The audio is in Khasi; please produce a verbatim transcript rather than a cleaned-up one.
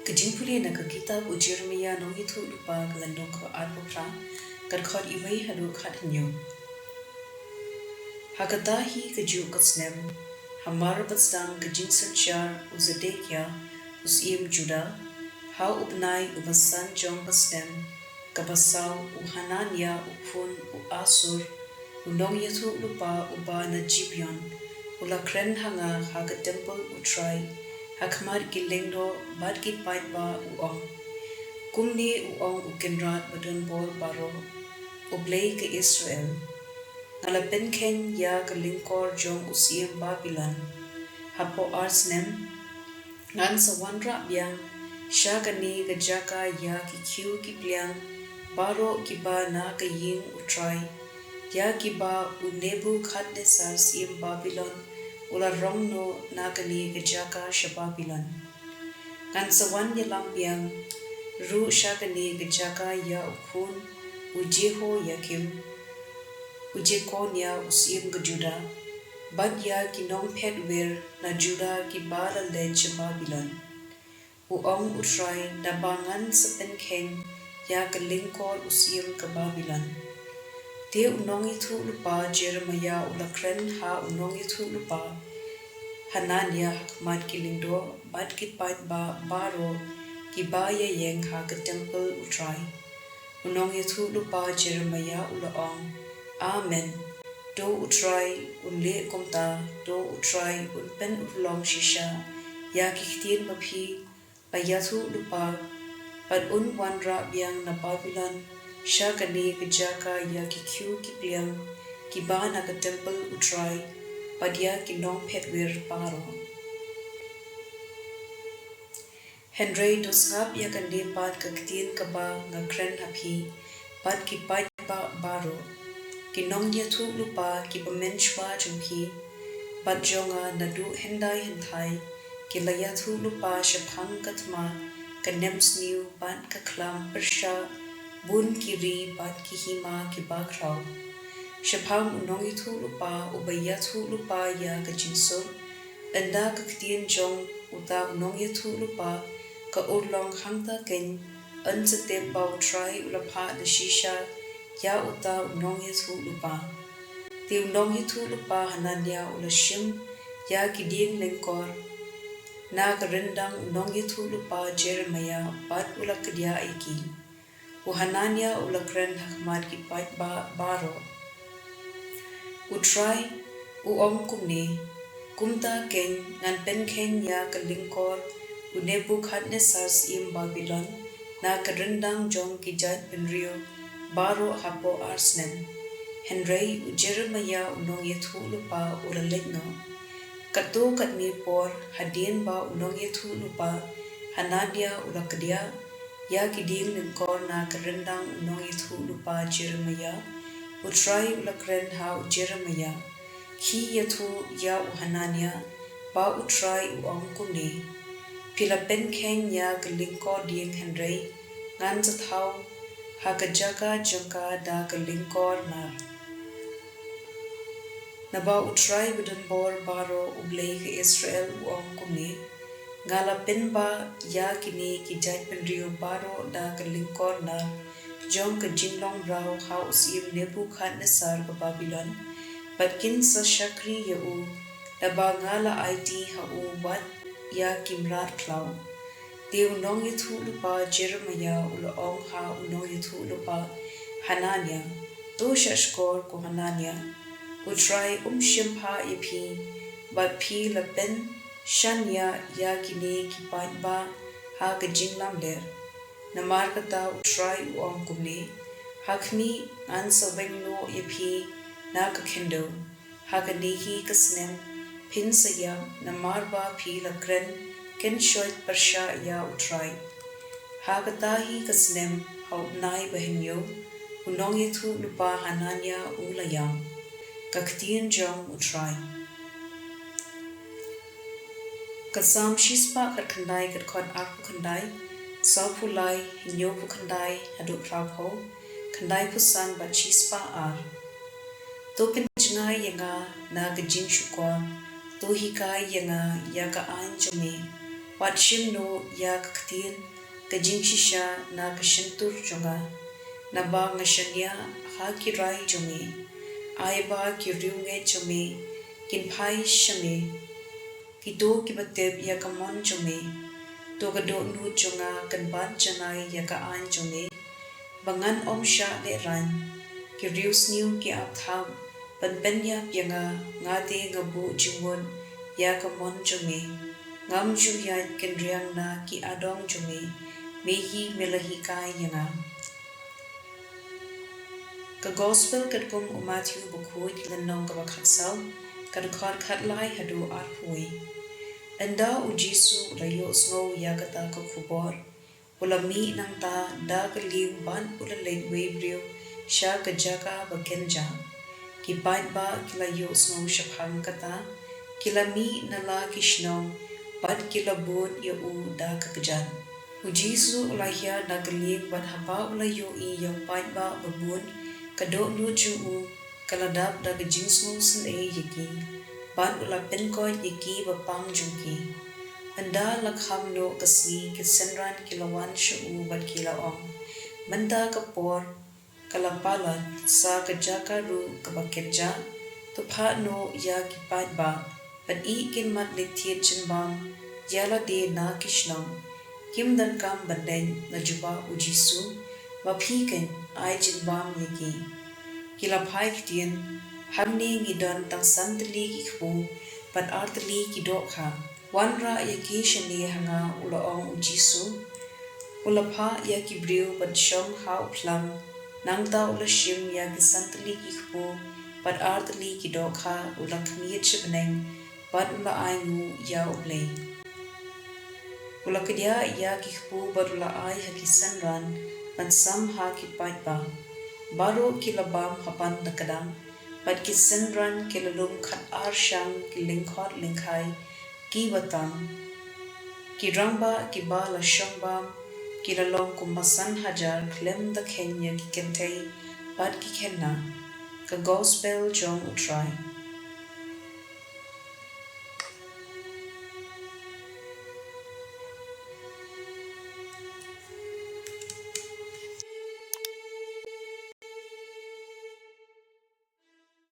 Ka jingpule na ka kitab u Jeremiah nongïathuhlypa, ka lynnong kaba arphew phra, ka dkhot iwei haduh khathynñiew. Ha kata hi ka juk ka snem, hamar ba sdang ka jingsynshar u Zedekiah u syiem Judah, ha u bnai uba san jong ka snem kaba saw, u Hananiah u khun u Asur, u nongïathuhlypa uba na Gibeon, u la kren ha nga ha ka templ U Trai, ha khmat ki lyngdoh bad ki paidbah, u ong: Kumne u ong U Kynrad Badonbor Baroh, U Blei ka Israel: Nga la pynkheiñ ïa ka lyngkor jong u syiem Babilon. Hapoh ar snem ngan sa wanrah biang sha kane ka jaka ïa ki khiew ki pliang baroh kiba na ka ïing U Trai, ïa kiba u Nebukhadnessar syiem Babilon u la rong noh na kane ka jaka sha Babilon. Ngan sa wan ïalam biang ruh sha kane ka jaka ïa u khun u Jehoiakim, u Jekonia u syiem ka Judah, bad ïa ki nongphet wir na Judah kiba la leit sha Babilon, u ong U Trai, naba ngan sa pynkheiñ ïa ka lyngkor u syiem ka Babilon. Te u nongïathuhlypa Jeremiah u la kren ha u nongïathuhlypa Hananiah ha khmat ki lyngdoh bad ki paidbah baroh kiba ïaïeng ha ka templ U Trai. U nongïathuhlypa Jeremiah u la ong: Amen. To U Trai un leh kumta, to U Trai un pynurlong shisha ïa ki ktien ba phi la ïathuhlypa, bad un wanrah biang na Babilon sha kane ka jaka ïa ki khiew ki pliang kiba na ka templ U Trai, bad ïa ki nongphet wir baroh. Hynrei to sngap ïa kane pat ka ktien kaba nga kren ha phi bad ki paidbah baroh, ki nongïathuhlypa kiba mynshuwa jong phi bad jong nga naduh hyndai hynthai, ki la ïathuhlypa shaphang ka thma, ka nemsniew bad ka khlam pyrshah bun ki ri bad ki hima kiba khraw. Shaphang u nongïathuhlypa uba ïathuhlypa ïa ka jingsuk, ynda ka ktien jong uta u nongïathuhlypa ka urlong hangta keiñ, yn sa tip ba U Trai u la phah da shisha ïa uta u nongïathuhlypa. Te u nongïathuhlypa Hananiah u la shim ïa ki dieng lyngkor na ka ryndang u nongïathuhlypa Jeremiah bad u la kdiah ïa ki. U Hananiah u la kren ha khmat ki paidbah baroh. U Trai u ong kumne: Kumta keiñ ngan pynkheiñ ïa ka lyngkor u Nebukhadnessar syiem Babilon na ka ryndang jong ki jaitbynriew baroh hapoh ar snem. Hynrei u Jeremiah u nongïathuhlypa u la leit noh. Katto katne por, hadien ba u nongïathuhlypa Hananiah u la kdiah ïa ki dieng lyngkor na ka ryndang u nongïathuhlypa Jeremiah, U Trai u la kren ha u Jeremiah: Khie ïathuh ïa u Hananiah ba U Trai u ong kumne: Phi la pynkheiñ ïa ka lyngkor dieng, hynrei ngan sa thaw ha ka jaka jong ka da ka lyngkor nar. Naba U Trai Badonbor Baroh, U Blei ka Israel u ong kumne: Nga la pynbah ïa kine ki jaitbynriew baroh da ka lyngkor nar jong ka jinglong mraw ha u syiem Nebukhadnessar ka Babilon, bad kin sa shakri ïa u, naba nga la aiti ha u wat ïa ki mrad khlaw. Te u nongïathuhlypa Jeremiah u la ong ha u nongïathuhlypa Hananiah: To shahshkor, ko Hananiah, U Trai um shym phah ïa phi, bad phi la pynshaniah ïa kine ki paidbah ha ka jinglamler. Namar kata U Trai u ong kumne: Ha khmih, ngan sa weng noh ïa phi na ka khyndew. Ha kane hi ka snem phin sa ïap, namar ba phi la kren kynshoit pyrshah ïa U Trai. Ha kata hi ka snem, ha u bnai ba hynñiew, u nongïathuhlypa Hananiah u la ïap. Ka ktien jong U Trai. Ka Salm shispah khatkhyndai, ka dkhot arphew khyndai, sawphew lai, hynñiewphew khyndai haduh phraphew, khyndai phew san bad shispah ar. To pynjngai ïa nga na ka jingshukor, to hikai ïa nga ïa ka aiñ jong me. Wat shim noh ïa ka ktien ka jingshisha na ka shyntur jong nga, naba nga shaniah ha ki rai jong me. Ai ba ki riewngeit jong me kin phai sha me, kito kiba tip ïa ka mon jong me. To ka dohnud jong nga kan ban janai ïa ka aiñ jong me, ba ngan ym shah lehraiñ. Ki riewsniew ki ap thap ban pynïap ïa nga, nga te nga buh jingmut ïa ka mon jong me. Ngam ju ïaid kynriang na ki adong jong me, me hi me la hikai ïa nga. Ka Gospel katkum u Mathaios bakhuid, lynnong kaba khatsaw, ka dkhot khatlai haduh arphew. Ynda u Jisu u la ïohsngew ïa kata ka khubor, u la mih nangta da ka lieng bad u la leit wei briew sha ka jaka ba kynjah. Ki paidbah ki la ïohsngew shaphang kata, ki la mih na la ki shnong bad ki la bud ïa u da ka kjat. U Jisu u la hiar na ka lieng bad haba u la ïohi ïa u paidbah ba bun, ka dohnud jong u ka la dap da ka jingsngewsynei ïa ki, bad u la pynkoit ïa ki ba pang jong ki. Ynda la kham noh ka sngi, ki synran ki la wan sha u bad ki la ong, mynta ka por ka la palat, sa ka jaka ruh kaba kynjah. To phah noh ïa ki paidbah bad ïeh kin mad leit thied jingbam ïa lade na ki shnong. Kim donkam ban leit, la jubab u Jisu, ma phi keiñ ai jingbam ïa ki. Ki la phai ktien, hangne ngi don tang san tylli ki kpu bad ar tylli ki dohkha. Wanrah ïa ki shane ha nga, u la ong u Jisu. U la phah ïa ki briew ban shong ha u phlang. Nangta u la shim ïa ki san tylli ki kpu bad ar tylli ki dohkha, u la khmied sha bneng bad u la ainguh ïa U Blei. U la kdiah ïa ki kpu bad u la ai ha ki synran ban sam ha ki paidbah. Baroh ki la bam hapan da kdang, bad ki synran ki la lum khatar shang ki lyngkhot lyngkhai kiba tam. Ki rangbah kiba la shong bam ki la long kumba san hajar khlem da kheiñ ïa ki kynthei bad ki khynnah. Ka Gospel jong U Trai.